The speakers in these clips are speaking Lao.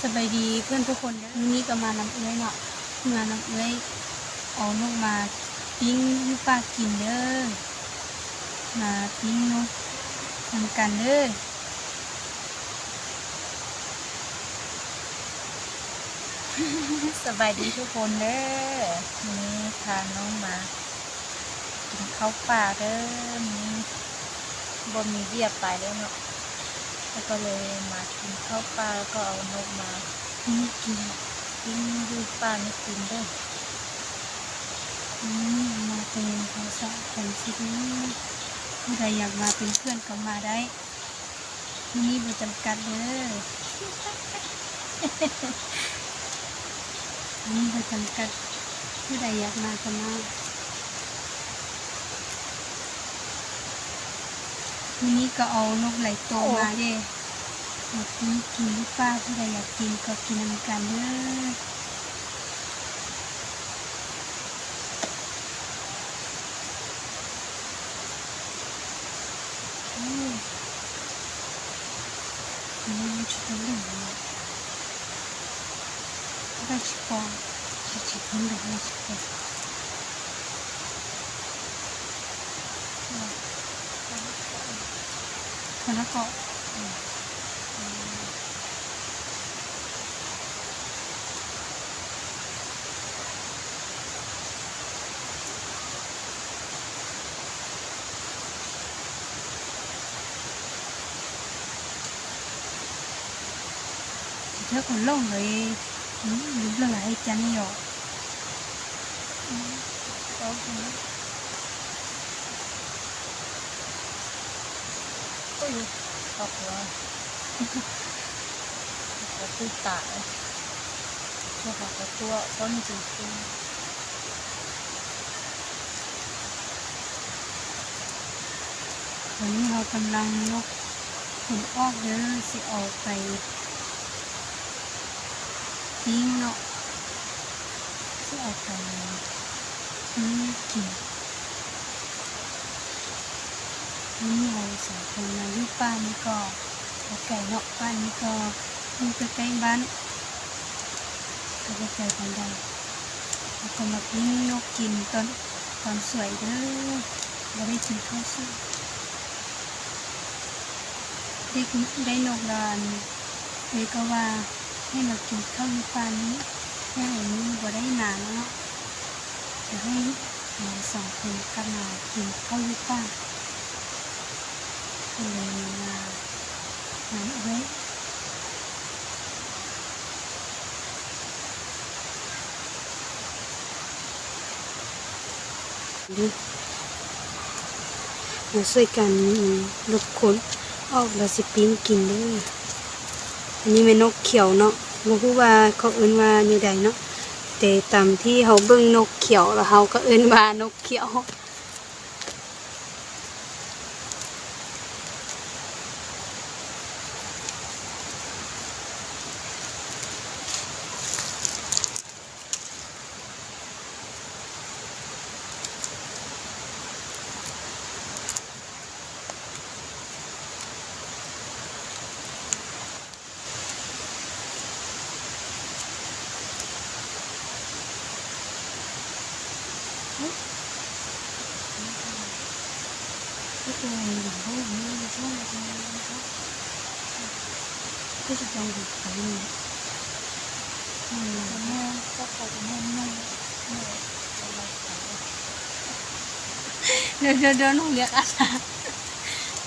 ສະບາຍດີເພື່ອນທຸກຄົນເດີ ມື້ນີ້ກໍມານຳເອື້ອຍເນາະ ມານຳເອື້ອຍ ເອົານົກມາປີ້ງຢູ່ປ່າກິນເດີ ມາປີ້ງນົກນຳກັນເດີ. ສະບາຍດີທຸກຄົນເດີ ມື້ນີ້ພານ້ອງມາ ກິນເຂົ້າປ່າເດີ ມື້ນີ້ບໍ່ມີວຽກໄປແລ້ວເນາະ ແລ້ວກໍເລີຍມາກິນເຂົ້າປ່າ ແລ້ວກໍເອົານົກມາປີ້ງກິນ ປີ້ງຢູ່ປ່ານີ້ກິນເດີ. ມື້ນີ້ເຮົາມາແຕ່ເຮົາສອງຄົນຊື່ໆ ຜູ້ໃດຢາກມາເປັນເພື່ອນກໍມາໄດ້. ມື້ນີ້ບໍ່ຈຳກັດເດີ ມື້ນີ້ບໍ່ຈຳກັດ ຜູ້ໃດຢາກມາກໍມາ. ມື້ນີ້ກໍເອົານົກຫຼາຍໂຕມາເດ້ ມາປີ້ງກິນຢູ່ປ່າ ຜູ້ໃດຢາກກິນກໍກິນນຳກັນເດີ. ເທື່ອຄົນຫຼົງເລີຍ ອືມ ລືມລະລາຍຈານນີ້ຫວາ. ອືມ ໂອ້ຍ ອອກແລ້ວ ກະຕິດຕາ ພວກເຮົາກະຕົວະຄົນຈິງໆ. ຕອນນີ້ເຮົາກຳລັງຍົກຂົນອອກເດີ ຊິເອົາໄປປີ້ງເນາະ ຊິເອົາໄປປີ້ງກິນ. ມື້ນີ້ເຮົາສອງຄົນມາຢູ່ປ່ານີ້ກໍບໍ່ໄກເນາະ ປ່ານີ້ກໍຢູ່ໃກ້ໆບ້ານ ກໍບໍ່ໄກປານໃດ ເຮົາກໍມາປີ້ງນົກກິນຕອນ ຕອນສວຍເດີ ບໍ່ໄດ້ກິນເຂົ້າສວຍ ໄດ້ ໄດ້ນົກແລ້ວ ເອື້ອຍກໍວ່າໃຫ້ມາກິນເຂົ້າຢູ່ປ່ານີ້ ເພື່ອໃຫ້ມື້ບໍ່ໄດ້ມາເນາະ ຈະໃຫ້ເຮົາສອງຄົນກັບມາກິນເຂົ້າຢູ່ປ່າ ກໍເລີຍມານຳເອື້ອຍ. ມາຊ່ວຍກັນຍົກຂົນອອກ ແລ້ວຊິປີ້ງກິນເດີ. ອັນນີ້ແມ່ນນົກຂຽວເນາະ ບໍ່ຮູ້ວ່າເຂົາເອີ້ນວ່າແນວໃດເນາະ ແຕ່ຕາມທີ່ເຮົາເບິ່ງນົກຂຽວ ແລ້ວເຮົາກໍເອີ້ນວ່ານົກຂຽວ. ດຽວໆໆ ນ້ອງລຽກອາສາ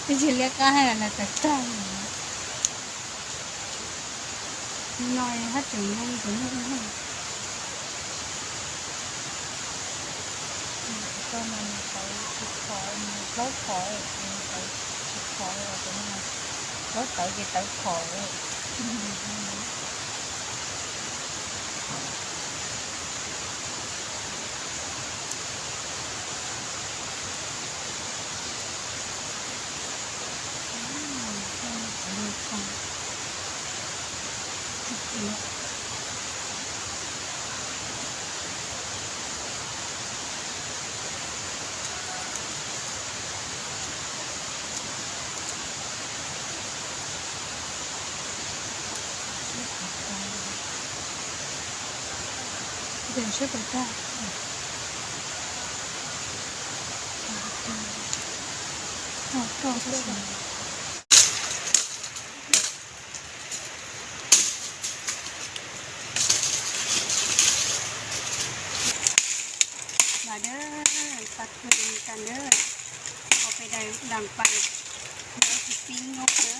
ຄືຊິລຽກອາຫານລະແປກໆ. ນ້ອຍ ເຮົາຈຶ່ງໄດ້ໂຕນີ້ເນາະ ຕ້ອງມັນໄປຕິດຄໍ ເລົາເຂົາ ໄປຕິດຄໍ ເອົາໂຕນີ້ມາ ເລົາໄປ ໄປເຕົາເຂົາ. ເປັນຊື່ປາກາ ມາເດີ ຕັກຄືນກັນເດີ ເອົາໄປໄດ້ດັງໄຟ ແລ້ວຊິປີ້ງນົກເດີ.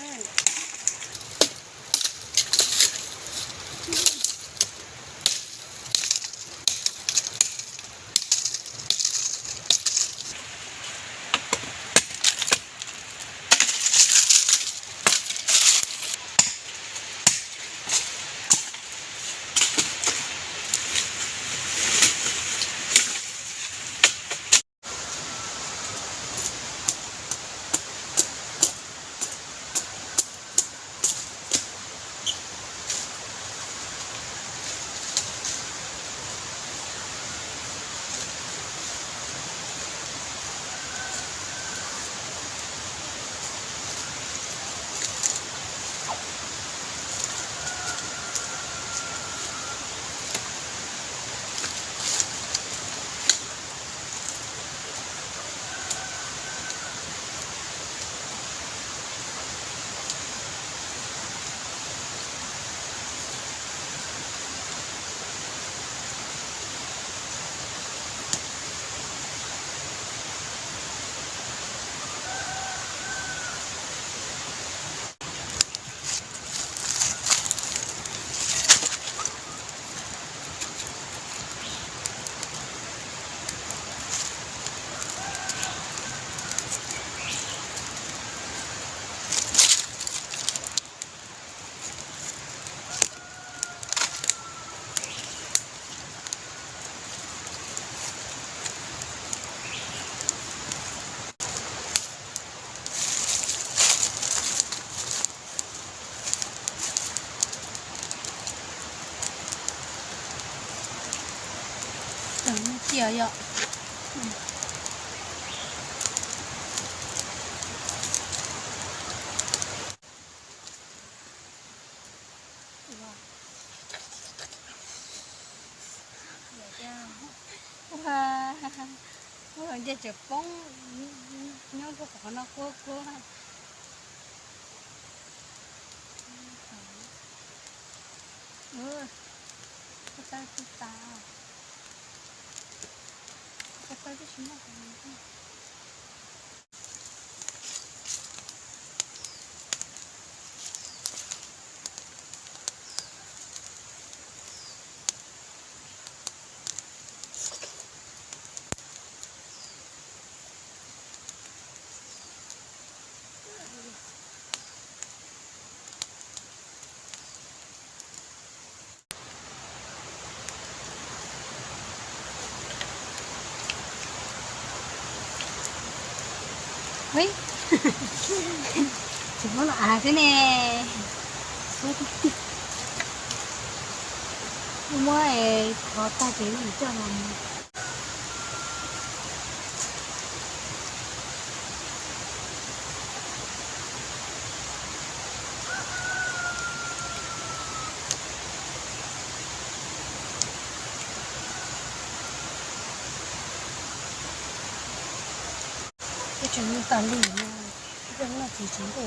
ເອີ ມັນຂຽວເຍາະ. ວ້າ ໂອ້ຍ ຢາກຈະປ້ອງ ຍ້ອນພວກເຂົາເນາະ ກົວ ກົວ. ເອີ ກະຕ່າຍຕິດຕາ ກະຕ່າຍຕິດສະໝອງ. ເຮີ້ຍ ຊິບໍ່ລະອາຍແທ້ແນ່ ໂອ້ຍ ຂໍຕາຍເຈນີ້ເຈົ້ານັ້ນ. ເຮັດຈັ່ງນີ້ຕາຫຼືເນາະ ເບິ່ງໜ້າທີ່ຈັ່ງໃດ.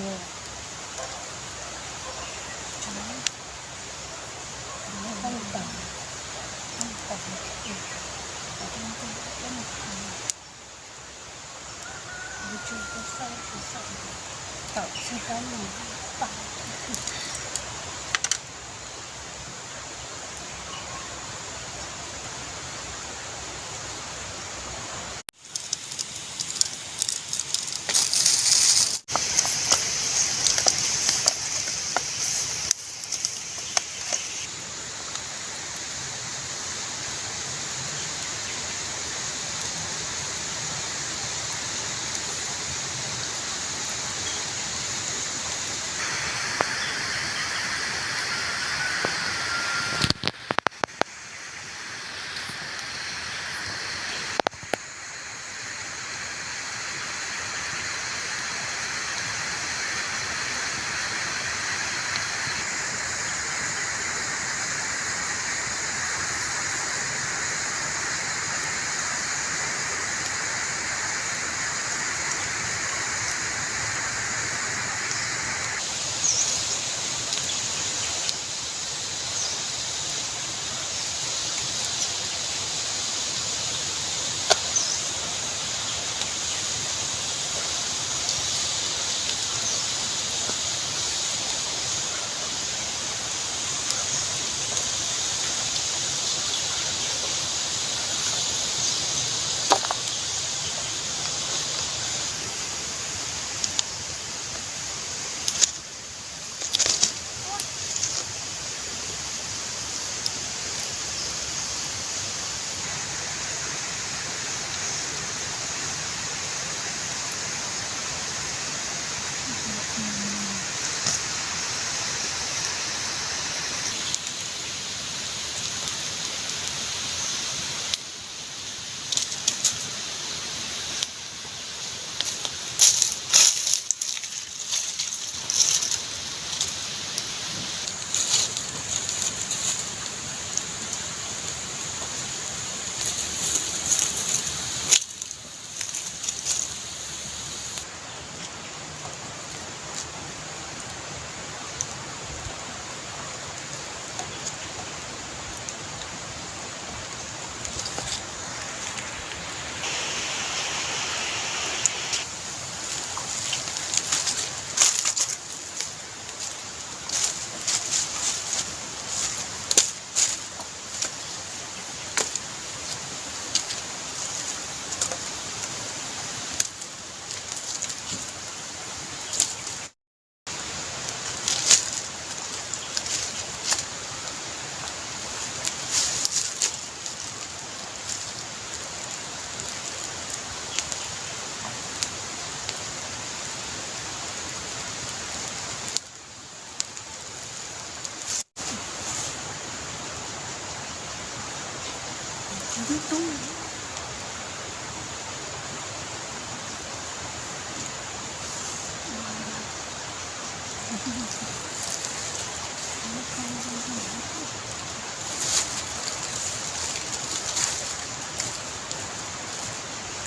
ຢູ່ຕູ້.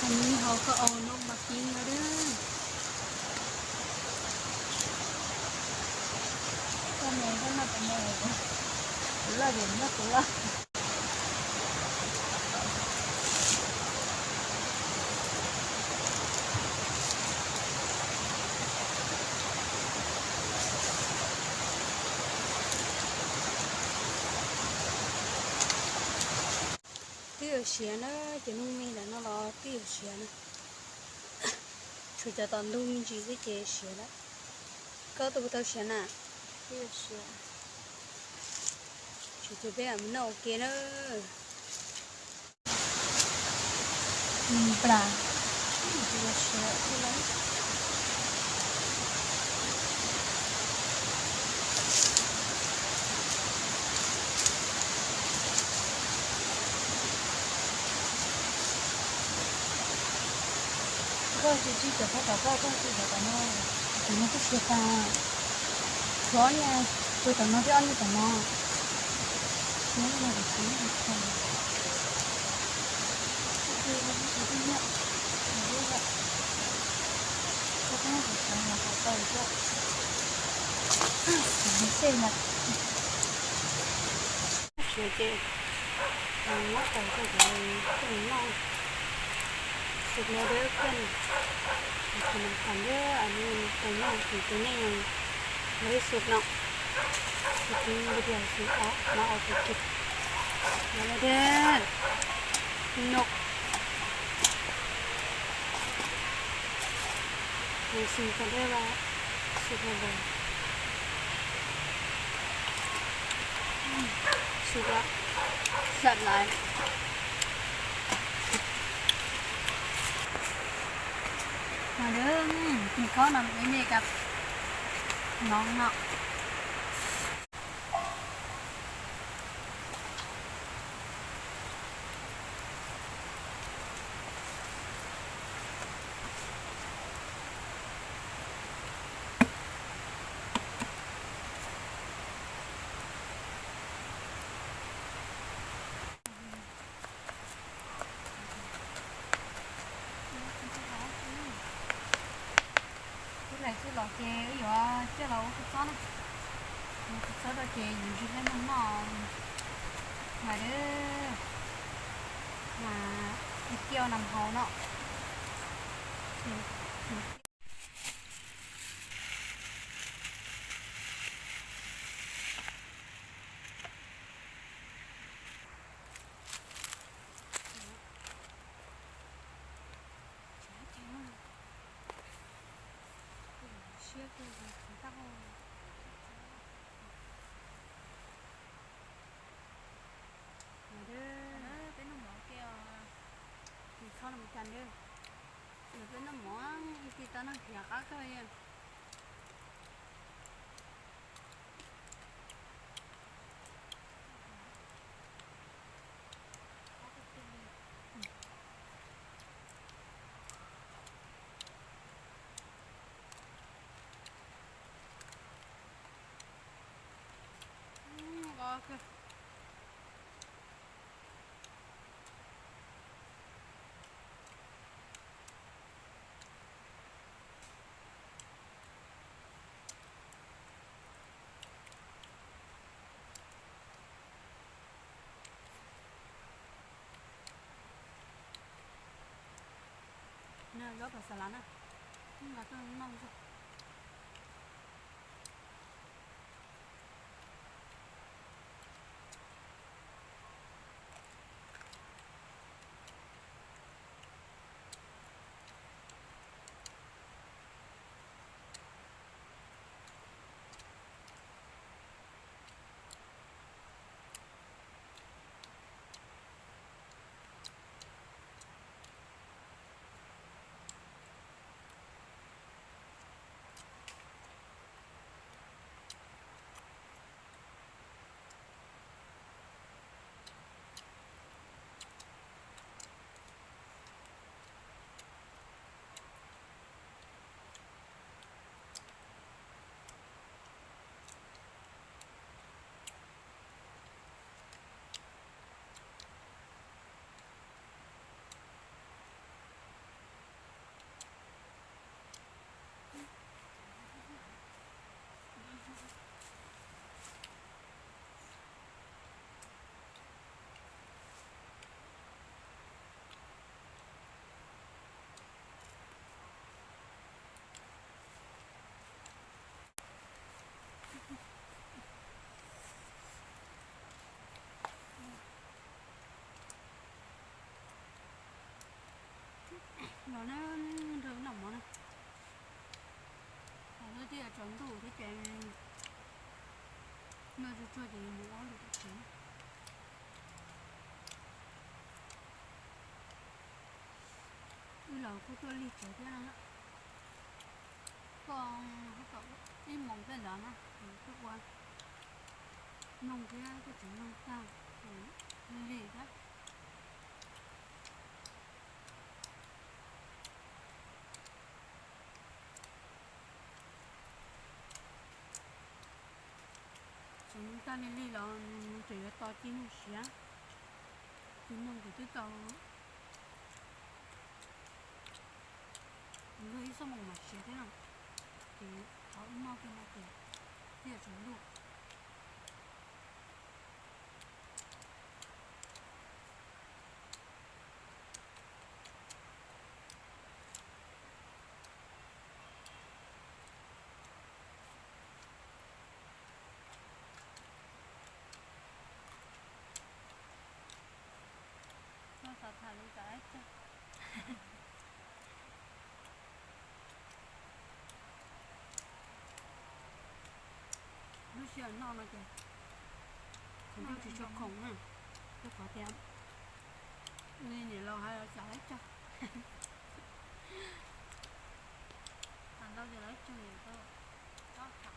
ອັນນີ້ເຮົາກໍເອົານົກມາປີ້ງແລ້ວເດີ້. ຕົວແມ່ເພິ່ນມາແຕ່ແມ່ເດ້ ລະເຫັນມາຕົວລະ. ເຕີເສຍນະ ຈະນຸ່ງມີນະເນາະ ເຕີເສຍນະ. ຊູຈະຕອນດູມີຈີຊິເຈເສຍລະ ກໍຕົວເຕົາເສຍນະ ເຕີເສຍ ຊູຈະເປັນອັນນອກເກເນີ. ອືມ ປາ ເສຍເຈ ເອົາໝົດໄປກໍຈະໄດ້ຕົ້ມນ້ອງ ສຸກແລ້ວເດີເພື່ອນ ມາກິນນຳກັນເດີ. ອັນນີ້ຕົວນ້ອງ ຕົວໃຫຍ່ຍັງບໍ່ໄດ້ສຸກເນາະ ຊິກິນມື້ດຽວຊິເອົາມາເອົາໄປກິນ. ມາແລ້ວເດີ ນົກ. ເຮົາຊິມກັນເດີວ່າສຸກແລ້ວບໍ່. ອືມ ສຸກລະ ແຊບຫຼາຍ. ມາເດີ ກິນເຂົ້ານຳເອື້ອຍເມກັບນ້ອງເນາະ. ມາເດີ ມາເກັບກ່ຽວນຳເຮົາເນາະ. ມາເດີ ມາເດີ ເປັນນ້ຳໝໍແກ້ວ ກິນເຂົ້ານຳກັນເດີ. ເປັນນ້ຳໝໍ ອີ່ຕິຕານັງເຖຍກະເຄີຍ. ເນີກໍພາສາລາວນະ ມັນກໍຕ້ອງນອງຊະ. ເ Nó rơi nằm nó nè. Nó chia tròn đủ cái chén. Nó chưa, chưa thì mình ăn được cái chén. Ư lầu có tua ly chén thế hả? Còn có ít mỏng cái đó nè. Cái qua. Nông thế cái chén nông ta. Ly ly đó. ສະໝຸນໄພລີ່ໆ ລາວ ມັນຈະຕໍ່ກິນເສຍ ກິນນຳກໍຄືເກົ່າ ເລີຍສະໝອງມາເສຍເດ້ ເອົາອີ່ໝໍ້ກິນມາເສຍ ເສຍສະຫຼຸບ. Lu sia no no ke. Kan du chi chok khong na. Ke kha tiam. Ni ni lo ha lo cha lai cha. Kan lo de lai cha ni to. To cha.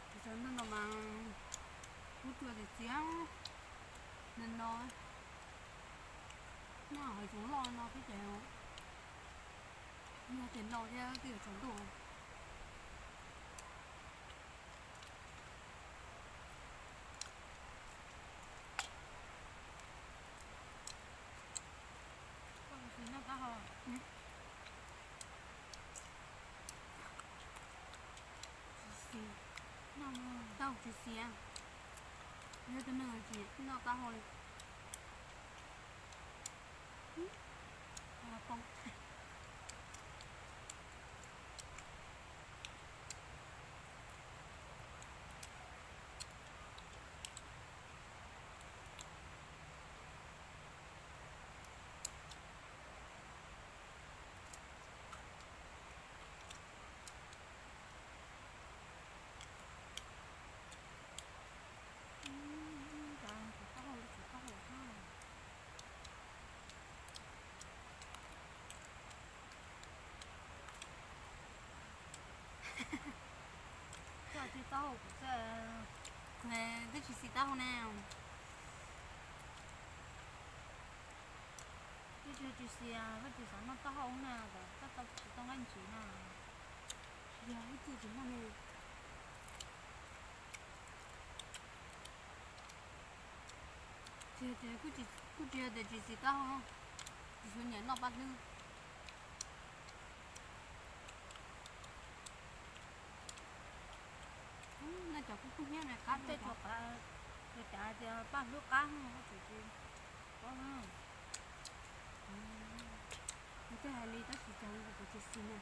Ti san no no ma. Ku tua de sia. Ni no. Na hai chong lo no ke che. Ni ke no de ke chong do. Ư. Chi si. Nau, tau chi si a. Nau ta nau chi, nau ta ho. Ư. A pong. Cho chi tau hô của xe. Nè, cái chi si tau hô nè. Cái chi chi si à, cái chi sa nó tau hô nè, cái tau chi tau ngan chi nè. Giờ cái chi chi nè. Chia chia, cứ chia, cứ chia để chia xì tao hả? Chia xì nhảy nọ bắt lư. Nó chọc cũng không nhớ này, cá tê chọc cá, chia chia chia, bắt lư cá hả? Có chỉ chia, có hả? Cái hai ly tao chỉ cho nó có chia xì nè.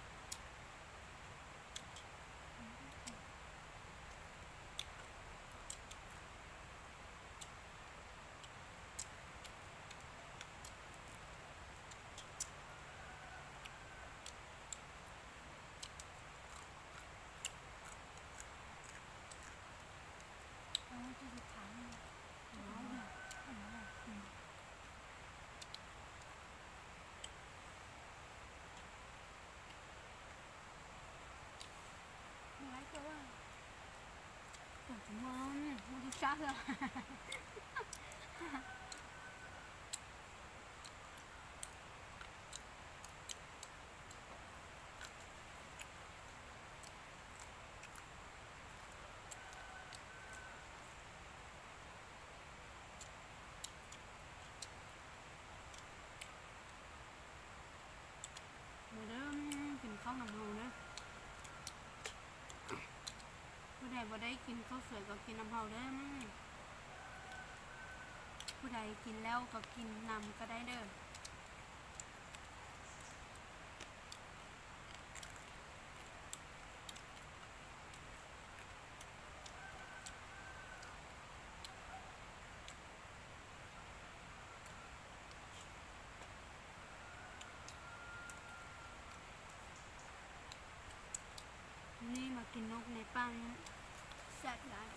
Ơ, cái gì thắng nhỉ? Ơ, ơ, ơ. ມາເດີ ກິນເຂົ້ານຳເຮົາເດີ. ຜູ້ໃດບໍ່ໄດ້ກິນເຂົ້າສວຍກໍກິນນຳເຮົາເດີ. ຜູ້ໃດກິນແລ້ວກໍກິນນຳກໍໄດ້ເດີ. ເ ທັງແຊບຫຼາຍ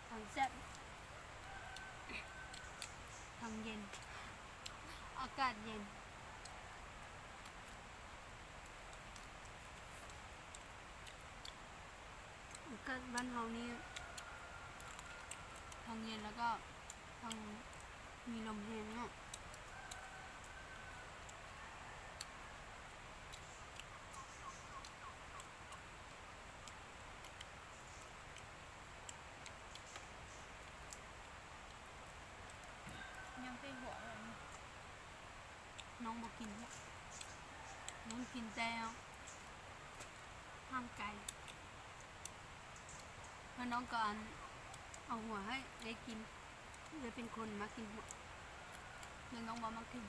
ທັງແຊບ ທັງເຢັນ ອາກາດເຢັນ ອາກາດບ້ານເຮົານີ້ທັງເຢັນ ແລ້ວກໍທັງມີລົມແຮງເນາະ. ຍັງແຕ່ຫົວເລີຍ ນ້ອງບໍ່ກິນຫົວ ນ້ອງກິນແຕ່ຮ່າງກາຍ ແລ້ວນ້ອງກໍອັນ ເອົາຫົວໃຫ້ເອື້ອຍກິນ ເອື້ອຍເປັນຄົນມັກກິນຫົວ ແຕ່ນ້ອງບໍ່ມັກກິນ.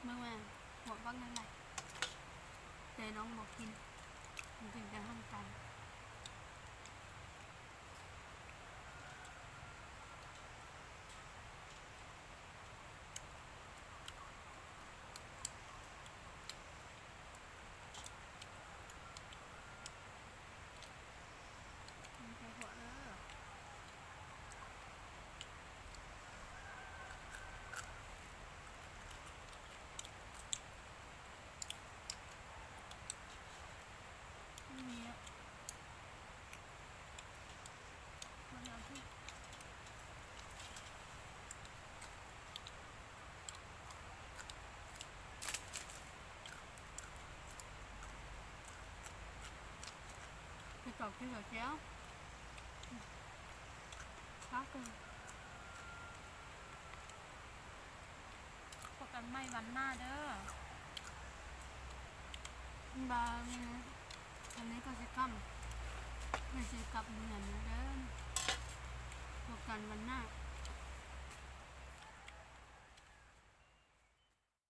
ເບິ່ງແມ່ນ ຫົວບັກໃຫຍ່ໆ ແຕ່ນ້ອງບໍ່ກິນ ມັນກິນແຕ່ຮ່າງກາຍ. ມັນໄປຫົວເດີ. ໄປຕໍ່ກິນເຂົ້າແຈ່ວ ປາກ ພໍ້ກັນໃໝ່ວັນໜ້າເດີ. ບາຍ ຕອນນີ້ກໍຊິຄ່ຳ ແມ່ຊິກັບເມືອແລ້ວເດີ. ພົບກັນວັນໜ້າ.